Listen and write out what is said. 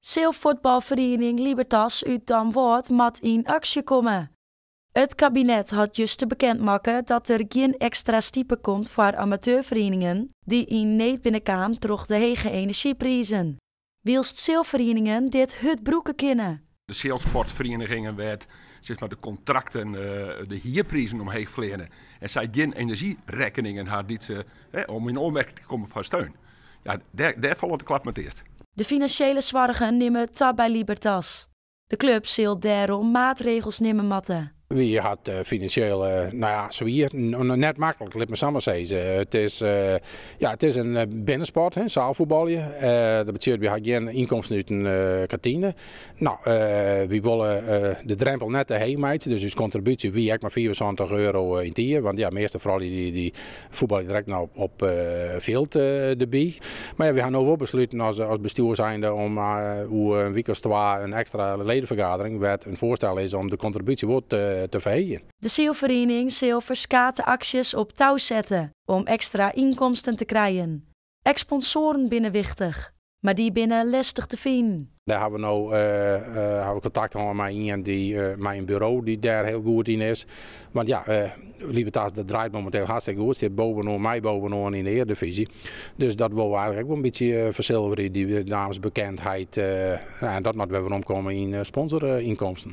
Sealfuotbalferiening Libertas út Damwâld moat yn aksje komme. It kabinet hat juster bekend makke dat der gjin ekstra stipe komt foar amateurferieningen dy't yn need binne kaam troch de hege enerzjyprizen. Wylst sealferieningen dit hurd brûke kinne. De sealsportferienigingen wêr't sis mar, de kontrakten, de hierprizen omheech fleane en sy gjin enerzjyrekkeningen ha dy't se om yn oanmerking te kommen foar steun. Ja, dêr falle de klappen it earst. De finansjele soargen nimme ta by Libertas. De klup sil dêrom maatregels nimme moatte. Wy ha it finansjeel, no ja, swier, net maklik, lit my sa mar sizze. It is, ja, it is in binnensport, hè, sealfuotbalje. Dat betsjut, wy ha gjin ynkomsten út in kantine. No, wy wolle de drempel net te heech meitsje, dus ús kontribúsje wie ek mar €75 yn it jier. Want ja, measte froulju dy fuotbalje direkt no op fjild derby. Mar ja, wy ha no wol besluten as bestjoer zijnde om oer in wike as twa in ekstra ledefergadering wêr't in foarstel is om de kontribúsje wol te ferheegjen. De sealferiening sil ferskate aksjes op tou sette om ekstra ynkomsten te krijen. Ek sponsoaren binne wichtich, mar dy binne lestich te finen. Dêr hawwe we no hawwe we kontakt hân mei ien dy mei in buro dy't dêr hiel goed yn is. Want ja, Libertas dat draait mominteel hartstikke goed, stiet bovenoan, mei bovenoan yn de earedivyzje. Dus dat wolle we eigentlik ek wol in bytsje fersilverje, dy naamsbekendheid. En dat moat wer weromkomme yn sponsorynkomsten.